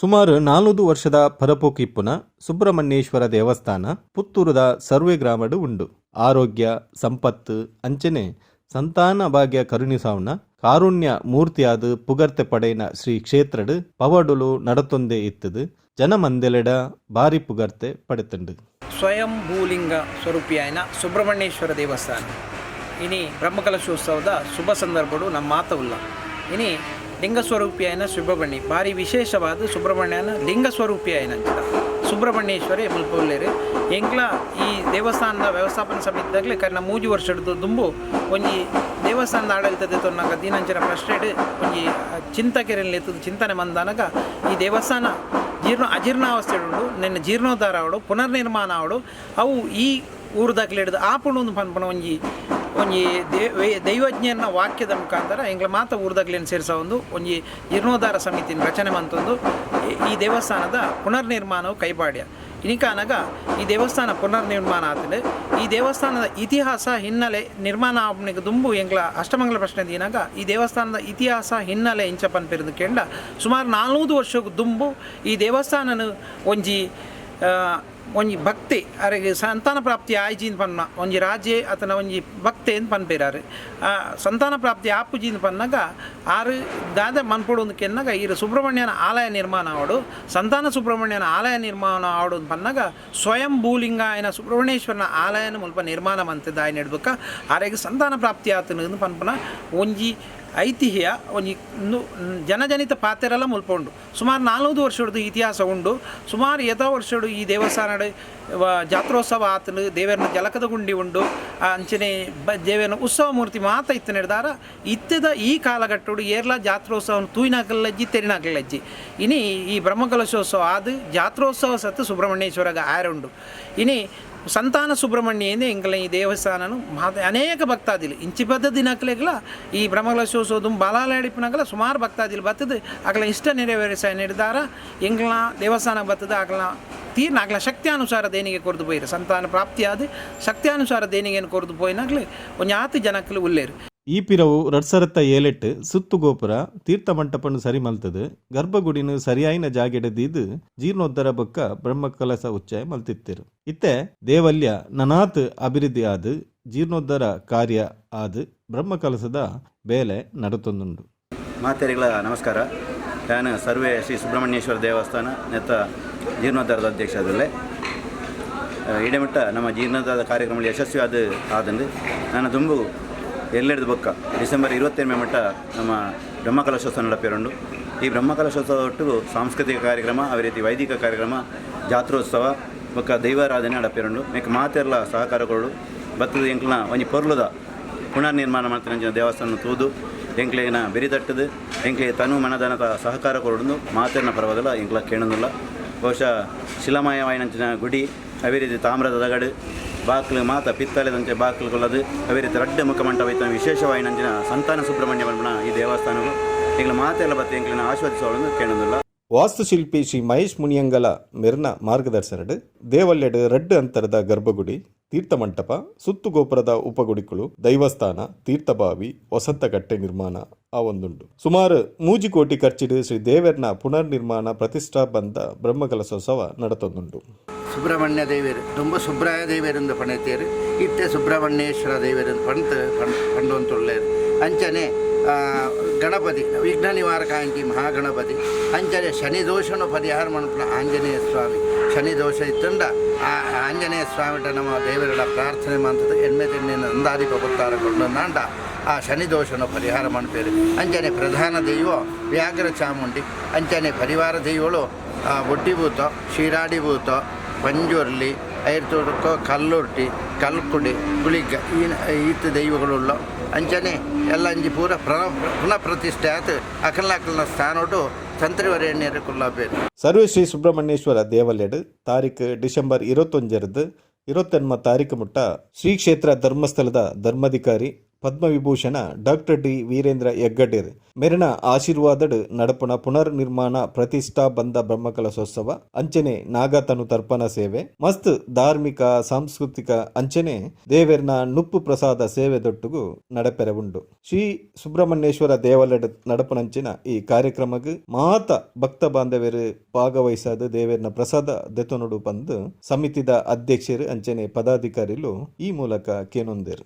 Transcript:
ಸುಮಾರು 400 ವರ್ಷದ ಪರಪೋಕು ಇಪ್ಪುನ ಸುಬ್ರಹ್ಮಣ್ಯೇಶ್ವರ ದೇವಸ್ಥಾನ ಪುತ್ತೂರುದ ಸರ್ವೆ ಗ್ರಾಮಡ್ ಉಂಡು. ಆರೋಗ್ಯ, ಸಂಪತ್ತು ಅಂಚನೆ ಸಂತಾನ ಭಾಗ್ಯ ಕರುಣಿಸಾವುನ ಕಾರುಣ್ಯ ಮೂರ್ತಿಯಾದ್ ಪುಗರ್ತೆ ಪಡೆಯಿನ ಶ್ರೀ ಕ್ಷೇತ್ರಡ್ ಪವಾಡೊಲು ನಡತೊಂದೇ ಇತ್ತುದು ಜನಮಂದೆಲೆಡ ಬಾರಿ ಪುಗರ್ತೆ ಪಡೆತುಂಡು. ಸ್ವಯಂ ಭೂಲಿಂಗ ಸ್ವರೂಪಿಯಾಯಿನ ಸುಬ್ರಹ್ಮಣ್ಯೇಶ್ವರ ದೇವಸ್ಥಾನ ಇನಿ ಬ್ರಹ್ಮಕಲಶೋತ್ಸವದ ಶುಭ ಸಂದರ್ಭಡು ನಮ್ಮ ಮಾತ ಉಲ್ಲ. ಇನಿ ಲಿಂಗ ಸ್ವರೂಪಿಯಾಯಿನ ಸುಬ್ರಹ್ಮಣ್ಯ ಭಾರಿ ವಿಶೇಷವಾದ ಸುಬ್ರಹ್ಮಣ್ಯನ ಲಿಂಗ ಸ್ವರೂಪಿಯಾಯಿನ ಅಂಚಿದ ಸುಬ್ರಹ್ಮಣ್ಯೇಶ್ವರಿ ಮುಲ್ಪ ಉಲ್ಲೆರ್. ಎಂಕ್ಲ ಈ ದೇವಸ್ಥಾನದ ವ್ಯವಸ್ಥಾಪನಾ ಸಮಿತಿದಾಗಲೇ ಕರಿನ 3 ವರ್ಷದ ದುಂಬು ಒಂಜಿ ದೇವಸ್ಥಾನದ ಆಡಳಿತ ದೆತೊನ್ನಾಗ ದೀನಂಚಿನ ಪ್ರಶ್ನೆಡ್ ಒಂಜಿ ಚಿಂತಕೆರೆನ್ ಎತ್ತುದು ಚಿಂತನೆ ಮಂದಾನಗ ಈ ದೇವಸ್ಥಾನ ಜೀರ್ಣ ಅಜೀರ್ಣಾವಸ್ಥೆ ಉಂಡು, ನೆನ್ನ ಜೀರ್ಣೋದ್ಧಾರ ಆವಡು, ಪುನರ್ನಿರ್ಮಾಣ ಆವಡು, ಅವು ಈ ಊರುದಾಕ್ಲೆಡ್ದ್ ಆಪುಂಡು ಪನ್ಪುನ ಒಂಜಿ ಒಂಜಿ ದೈವಜ್ಞನ ವಾಕ್ಯದ ಮುಖಾಂತರ ಎಂಕ್ಲ ಮಾತ ಊರುದಾಕ್ಲೆನ್ ಸೇರ್ಸಾವೊಂದು ಒಂಜಿ ಜೀರ್ಣೋದ್ಧಾರ ಸಮಿತಿನ ರಚನೆ ಮಂತೊಂದು ಈ ದೇವಸ್ಥಾನದ ಪುನರ್ನಿರ್ಮಾಣವು ಕೈಪಾಡ್ಯ. ಇನಿಕಾನಗ ಈ ದೇವಸ್ಥಾನ ಪುನರ್ನಿರ್ಮಾಣ ಆತಂಡ್. ಈ ದೇವಸ್ಥಾನದ ಇತಿಹಾಸ ಹಿನ್ನೆಲೆ ನಿರ್ಮಾಣ ಆಪುನೆಗ್ ದುಂಬು ಎಂಕ್ಲ ಅಷ್ಟಮಂಗಲ ಪ್ರಶ್ನೆ ದೀನಾಗ ಈ ದೇವಸ್ಥಾನದ ಇತಿಹಾಸ ಹಿನ್ನೆಲೆ ಇಂಚ ಪನ್ಪಿರ್ದ್ ಕೆಂಡ ಸುಮಾರು 400 ವರ್ಷಗ್ ದುಂಬು ಈ ದೇವಸ್ಥಾನನ್ ಒಂಜಿ ಒಂಜಿ ಭಕ್ತಿ ಅರೆಗ್ ಸಂತಾನ ಪ್ರಾಪ್ತಿ ಆಯ್ಜಿಂದ್ ಪನ್ನ ಒಂಜಿ ರಾಜೆ ಅತನ ಒಂಜಿ ಭಕ್ತೆ ಪನ್ಪೇರಾರು. ಸಂತಾನ ಪ್ರಾಪ್ತಿ ಆಪುಜಿಂದ್ ಪನ್ನಗ ಆರು ದಾದ ಮನ್ಪೊಡು ಕೆನ್ನಗ ಈರು ಸುಬ್ರಹ್ಮಣ್ಯನ ಆಲಯ ನಿರ್ಮಾಣ ಆವಡು, ಸಂತಾನ ಸುಬ್ರಹ್ಮಣ್ಯನ ಆಲಯ ನಿರ್ಮಾಣ ಆವಡು ಪನ್ನಗ ಸ್ವಯಂ ಭೂಲಿಂಗ ಆಯನ ಸುಬ್ರಹ್ಮಣ್ಯೇಶ್ವರನ ಆಲಯನ ಮುಲ್ಪ ನಿರ್ಮಾಣ ಮಂತದ ಆಯ್ನ ಇಡ್ಬೇಕ ಆರೆಗ್ ಸಂತಾನ ಪ್ರಾಪ್ತಿ ಆತನ ಪನ್ಪನ ಒಂಜಿ ಐತಿಹ್ಯ ಒಂಜಿ ಜನಜನಿತ ಪಾತೆರಲ ಮುಲ್ಪ ಉಂಡು. ಸುಮಾರು 400 ವರ್ಷದ ಇತಿಹಾಸ ಉಂಡು. ಸುಮಾರು ಏತ ವರ್ಷಡು ಈ ದೇವಸ್ಥಾನಡ್ ಜಾತ್ರೋತ್ಸವ ಆತನು, ದೇವರನ ಜಲಕದ ಗುಂಡಿ ಉಂಡು, ಅಂಚನೆ ದೇವರನ ಉತ್ಸವ ಮೂರ್ತಿ ಮಾತ ಇತ್ತು ನಡೆದಾರ. ಇತ್ತದ ಈ ಕಾಲಘಟ್ಟಡು ಏರ್ಲ ಜಾತ್ರೋತ್ಸವ ತೂಯಿನಾಕಲ್ಲಜ್ಜಿ ತೆರಿನಾಕಲ್ಲಜ್ಜಿ. ಇನಿ ಈ ಬ್ರಹ್ಮಕಲಶೋತ್ಸವ ಆದು ಜಾತ್ರೋತ್ಸವ ಸತ್ತು ಸುಬ್ರಹ್ಮಣ್ಯೇಶ್ವರಗ ಆರುಂಡು. ಇನಿ ಸಂತಾನ ಸುಬ್ರಹ್ಮಣ್ಯ ಎಂಕಲ ಈ ದೇವಸ್ಥಾನನು ಅನೇಕ ಭಕ್ತಾದಿಲು ಇಂಚಿ ಪದ್ಧ ದಿನಕ್ಲೆಗ್ಲ ಈ ಬ್ರಹ್ಮಕಲಶೋತ್ಸವದ ಬಾಲಾಲಡಿಪುನಗಲ ಸುಮಾರು ಭಕ್ತಾದಿಲು ಬತ್ತದು ಅಕಲ ಇಷ್ಟ ನೆರವೇರಿಸ ನಿರ್ಧಾರ ಎಂಕಲ್ನ ದೇವಸ್ಥಾನ ಬತ್ತದ ಅಕಲ್ನ ತೀರ್ನ ಅಕಲ ಶಕ್ತಿಯಾನುಸಾರ ದೇಣಿಗೆ ಕೊರ್ದು ಪೋಯಿರು. ಸಂತಾನ ಪ್ರಾಪ್ತಿಯಾದ ಶಕ್ತಿಯಾನುಸಾರ ದೇಣಿಗೆಯನ್ನು ಕೊರ್ದು ಪೋಯಿನಾಗ್ಲೆ ಒಂಜಿ ಆತು ಜನಕ್ಕಲು ಉಲ್ಲೇರು. ಈ ಪಿರವು 2007 ಸುತ್ತು ಗೋಪುರ ತೀರ್ಥ ಮಂಟಪನು ಸರಿ ಮಲ್ತದು ಗರ್ಭಗುಡಿನು ಸರಿಯಾಯಿನ ಜಾಗೆಡ ದೀದು ಜೀರ್ಣೋದ್ಧಾರ ಬೊಕ್ಕ ಬ್ರಹ್ಮಕಲಶ ಉಚ್ಚಯ ಮಲ್ತಿತ್ತಿರು. ಇತ್ತೆ ದೇವಲ್ಯ ನನಾತ್ ಅಭಿವೃದ್ಧಿ ಆದ್ ಜೀರ್ಣೋದ್ಧಾರ ಕಾರ್ಯ ಆದ್ ಬ್ರಹ್ಮಕಲಶದ ಬೇಲೆ ನಡತೊಂದುಂಡು. ಮಾತೆರಿಗಳ ನಮಸ್ಕಾರ. ನಾನು ಸರ್ವೆ ಶ್ರೀ ಸುಬ್ರಹ್ಮಣ್ಯೇಶ್ವರ ದೇವಸ್ಥಾನ ನೆತ್ತ ಜೀರ್ಣೋದ್ಧಾರದ ಅಧ್ಯಕ್ಷ ಅದಲ್ಲೇ. ಇಡೆಮಟ್ಟ ನಮ್ಮ ಜೀರ್ಣೋದ್ಧಾರದ ಕಾರ್ಯಕ್ರಮ ಯಶಸ್ವಿ ಆದ ಆದಂದು ನಾನು ದುಂಬು ಎಲ್ಲೆಡ್ದು ಬೊಕ್ಕ ಡಿಸೆಂಬರ್ 28 ಮಟ್ಟ ನಮ್ಮ ಬ್ರಹ್ಮಕಲಶೋತ್ಸವ ನಡಪೇರುಂಡು. ಈ ಬ್ರಹ್ಮಕಲಶೋತ್ಸವ ಒಟ್ಟು ಸಾಂಸ್ಕೃತಿಕ ಕಾರ್ಯಕ್ರಮ, ಅದೇ ರೀತಿ ವೈದಿಕ ಕಾರ್ಯಕ್ರಮ, ಜಾತ್ರೋತ್ಸವ ಬೊಕ್ಕ ದೈವಾರಾಧನೆ ನಡಪೇರುಂಡು. ಮೇಕ್ ಮಾತೆರ್ಲ ಸಹಕಾರ ಕೊರಡು ಬತ್ತದ ಎಂಕ್ಲನ ಒಂಜಿ ಪೊರ್ಲುದ ಪುನರ್ ನಿರ್ಮಾಣ ಮಾಡ್ತಿನ ದೇವಸ್ಥಾನ ತೂದು ಎಂಕ್ಲೆನ ಬೆರಿ ತಟ್ಟದು ಎಂಕ್ಲೆ ತನು ಮನದನದ ಸಹಕಾರ ಕೊರಡು ಮಾತೆರ್ನ ಪರವಾದಲ್ಲ ಎಂಕ್ಲ ಕೇಣೊಂದುಲ್ಲ. ಬಹುಶಃ ಶಿಲಾಮಯವಾಯಿನಂಚಿನ ಗುಡಿ, ಅದೇ ರೀತಿ ತಾಮ್ರದ ದಗಡು ಬಾಕ್ಲು ಮಾತ ಪಿತ್ತಲೆದಂಚೆ ಬಾಕ್ಲು ಕೊಲ್ಲದು, ಅದೇ ರೀತಿ ರಡ್ಡ ಮುಖಮಂಟಪ ಇತ್ತಿನ ವಿಶೇಷವಾಯಿನಂಚಿನ ಸಂತಾನ ಸುಬ್ರಹ್ಮಣ್ಯ ಪನ್ಪುನ ಈ ದೇವಸ್ಥಾನಗಳು ಎಂಕ್ಲ ಮಾತೆಲ್ಲ ಬತ್ತೆ ಎಂಕ್ಲೆನ ಆಶೀರ್ವದಿಸುವಳನ್ನು ಕೇಣೊಂದುಲ್ಲ. ವಾಸ್ತುಶಿಲ್ಪಿ ಶ್ರೀ ಮಹೇಶ್ ಮುನಿಯಂಗಲ ಮೆರ್ನ ಮಾರ್ಗದರ್ಶನಡ್ ದೇವಲ್ಯಡ್ ರಡ್ಡು ಅಂತರದ ಗರ್ಭಗುಡಿ, ತೀರ್ಥಮಂಟಪ, ಸುತ್ತು ಗೋಪುರದ ಉಪಗುಡಿಕುಳು, ದೈವಸ್ಥಾನ, ತೀರ್ಥಬಾವಿ, ವಸಂತಕಟ್ಟೆ ನಿರ್ಮಾಣ ಆ ಒಂದುಂಡು. ಸುಮಾರು 3 ಕೋಟಿ ಖರ್ಚಿಡು ಶ್ರೀ ದೇವರ್ನ ಪುನರ್ ನಿರ್ಮಾಣ ಪ್ರತಿಷ್ಠಾ ಬಂದ ಬ್ರಹ್ಮಕಲಶೋತ್ಸವ ನಡತೊಂದುಂಡು. ಸುಬ್ರಹ್ಮಣ್ಯ ದೇವರು ತುಂಬ ಸುಬ್ರಾಯ ದೇವರಿಂದ ಪಣೆತೇರು, ಇತ್ತೆ ಸುಬ್ರಹ್ಮಣ್ಯೇಶ್ವರ ದೇವರಿಂದ ಪಂತ ಪಂಡೊಂತುಳ್ಳೇರು. ಅಂಚನೆ ಗಣಪತಿ ವಿಘ್ನ ನಿವಾರಕ ಅಂಚಿ ಮಹಾಗಣಪತಿ, ಅಂಚನೆ ಶನಿ ದೋಷನು ಪರಿಹಾರ ಮನ್ಪುನ ಆಂಜನೇಯ ಸ್ವಾಮಿ. ಶನಿ ದೋಷ ಇತ್ತಂಡ ಆ ಆಂಜನೇಯ ಸ್ವಾಮಿಟ ನಮ್ಮ ದೇವರ ಪ್ರಾರ್ಥನೆ ಮಂತದ ಎಣ್ಮೆ ತೆಣ್ಣೆ ನಂದಾದೀಪ ಗೊತ್ತಾರ ಕೊಂಡೊಂದಾಂಡ ಆ ಶನಿ ದೋಷನು ಪರಿಹಾರ ಮನ್ಪೇರು. ಅಂಚನೆ ಪ್ರಧಾನ ದೈವ ವ್ಯಾಘ್ರ ಚಾಮುಂಡಿ, ಅಂಚನೆ ಪರಿವಾರ ದೈವಳು ಬೊಟ್ಟಿಭೂತ, ಶಿರಾಡಿ ಭೂತ, ಪಂಜುರ್ಲಿ, ಐರ್ತೋಟಕ್ಕ ಕಲ್ಲುರ್ಟಿ, ಕಲ್ಕುಡಿ, ಗುಳಿಗ್ಗ ಈ ಈತ ದೈವಗಳುಳ್ಳ. ಅಂಚನೆ ಎಲ್ಲ ಅಂಜಿ ಪೂರ ಪುನಃ ಪ್ರತಿಷ್ಠೆ ಆತು ಅಕಲ್ನ ಅಕಲ್ನ ಸ್ಥಾನೋಟು ತಂತ್ರಿವರೇಣ್ಯರು ಕುಲ್ಲಾಪೇರು. ಸರ್ವೇ ಶ್ರೀ ಸುಬ್ರಹ್ಮಣ್ಯೇಶ್ವರ ದೇವಲ್ಯಡ್ ತಾರೀಕು ಡಿಸೆಂಬರ್ 21ರದ್ದು 29 ತಾರೀಕು ಮುಟ್ಟ ಶ್ರೀ ಕ್ಷೇತ್ರ ಧರ್ಮಸ್ಥಳದ ಧರ್ಮಾಧಿಕಾರಿ ಪದ್ಮವಿಭೂಷಣ ಡಾಕ್ಟರ್ ಡಿ ವೀರೇಂದ್ರ ಹೆಗ್ಗಡೆರ್ ಮೆರೆನ ಆಶೀರ್ವಾದಡ್ ನಡಪುನ ಪುನರ್ ನಿರ್ಮಾಣ ಪ್ರತಿಷ್ಠಾ ಬಂಧ ಬ್ರಹ್ಮಕಲಶೋತ್ಸವ ಅಂಚನೆ ನಾಗತನು ತರ್ಪಣ ಸೇವೆ ಮಸ್ತ್ ಧಾರ್ಮಿಕ, ಸಾಂಸ್ಕೃತಿಕ ಅಂಚನೆ ದೇವೆರ್ನ ನುಪ್ಪು ಪ್ರಸಾದ ಸೇವೆ ದೊಟ್ಟುಗು ನಡಪೆರೆ ಉಂಡು. ಶ್ರೀ ಸುಬ್ರಹ್ಮಣ್ಯೇಶ್ವರ ದೇವಲ್ಯಡ್ ನಡಪುನಂಚಿನ ಈ ಕಾರ್ಯಕ್ರಮಗ್ ಮಾತ ಭಕ್ತ ಬಾಂಧವೆರ್ ಭಾಗವಹಿಸಾದ್ ದೇವೆರ್ನ ಪ್ರಸಾದ ದೆತೊನೊಡು ಪಂದ್ ಸಮಿತಿದ ಅಧ್ಯಕ್ಷೆರ್ ಅಂಚನೆ ಪದಾಧಿಕಾರಿಲು ಈ ಮೂಲಕ ಕೇನೊಂದೆರ್.